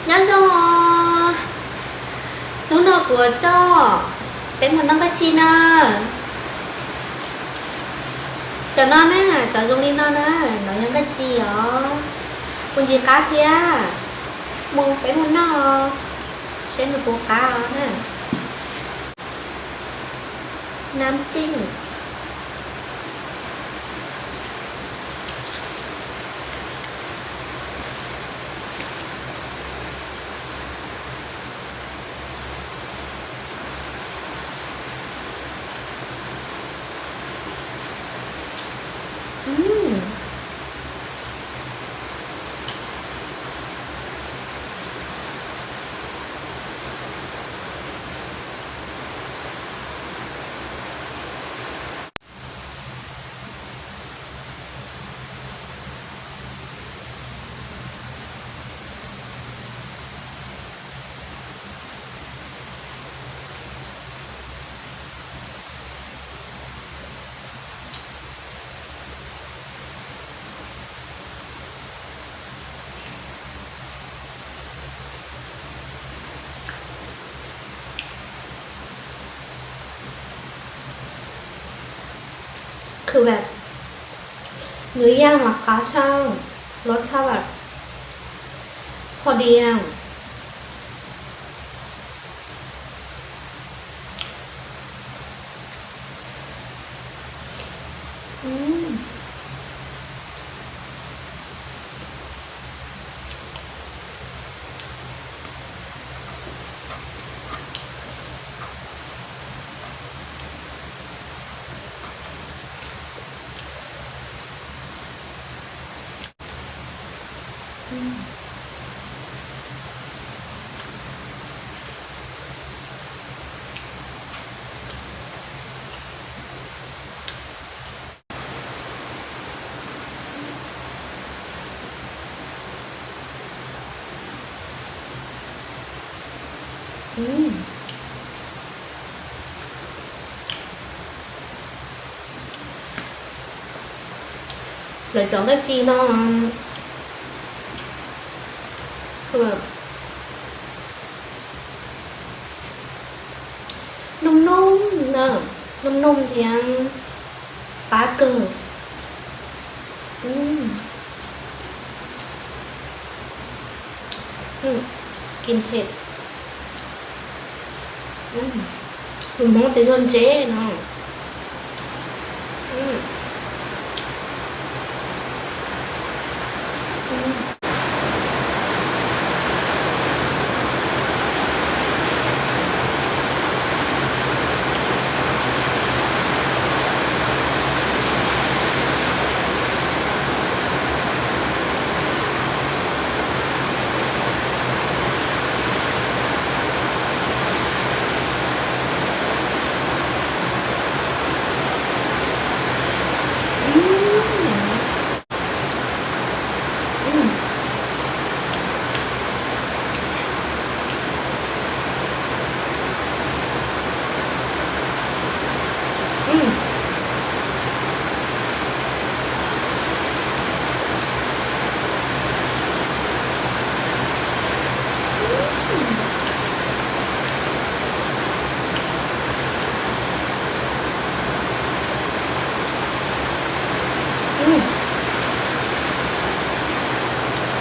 Nyob zoo, hnub no kuv coj peb mus noj nkauj ci na. Cov no na, cov zoo li no na, no yog nkauj ci os. Kuv ntsis qab thiab, mus peb mus noj, seb nws puas qab os na. Nam cim.คือแบบเนื้อย่างอะคะช่าง รสชาติแบบพอดีอะ อืม Lawv cov nqaij ci no num num, num num thiab qab kawg. Kis phem. Tus Hmoob tes yog ntsev no.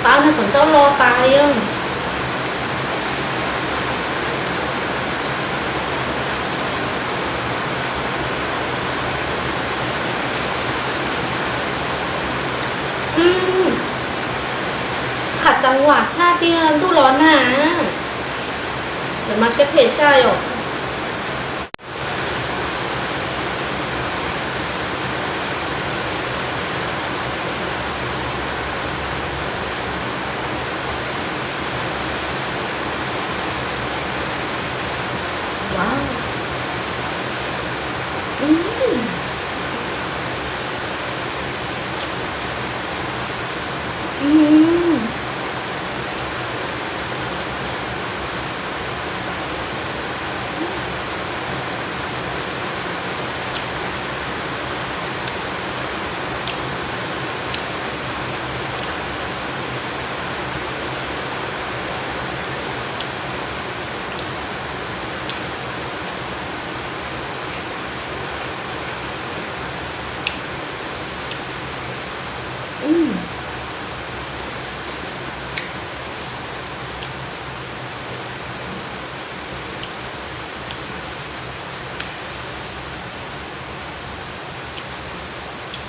Tau nws feem ntau los tas li. Qham tas vam tshaj tiag, ntuj los nag, lawv mas siab phem tshaj yom.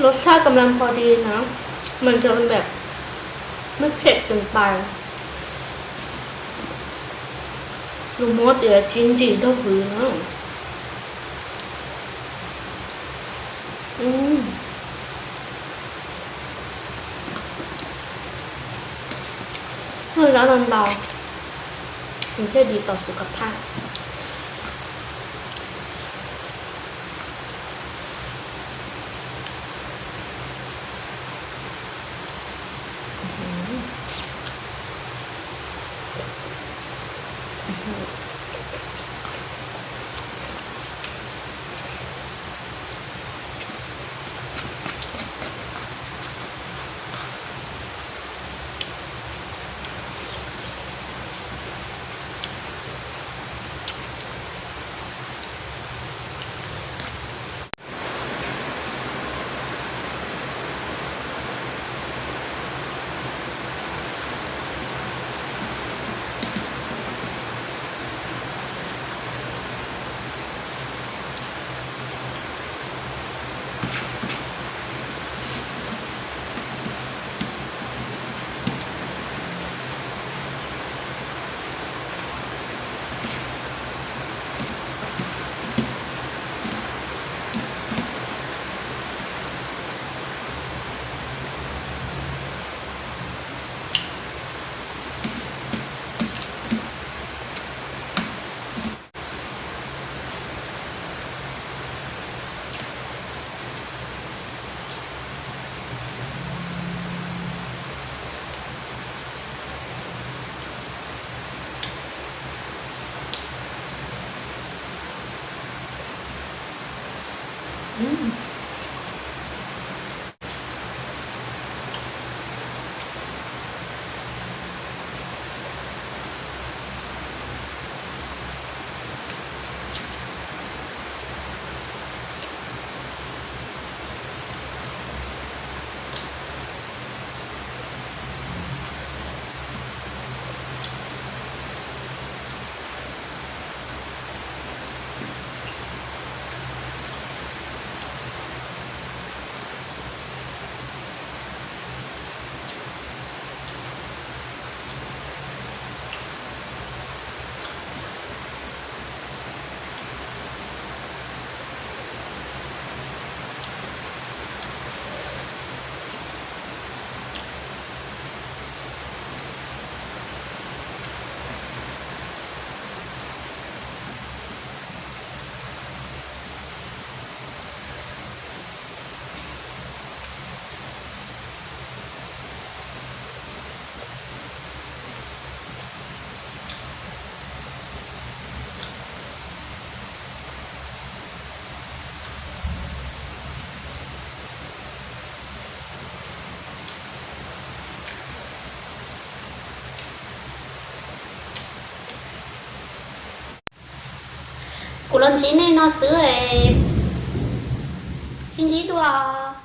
รสชาติกำลังพอดีนะ มันจะแบบไม่เผ็ดเกินไป รสชาติ รสชาติ อืม Hơi đó là màu, mình thấy đi tỏ sự cập hại. Kuv los ntsib nej no xwb es sib ntsib dua.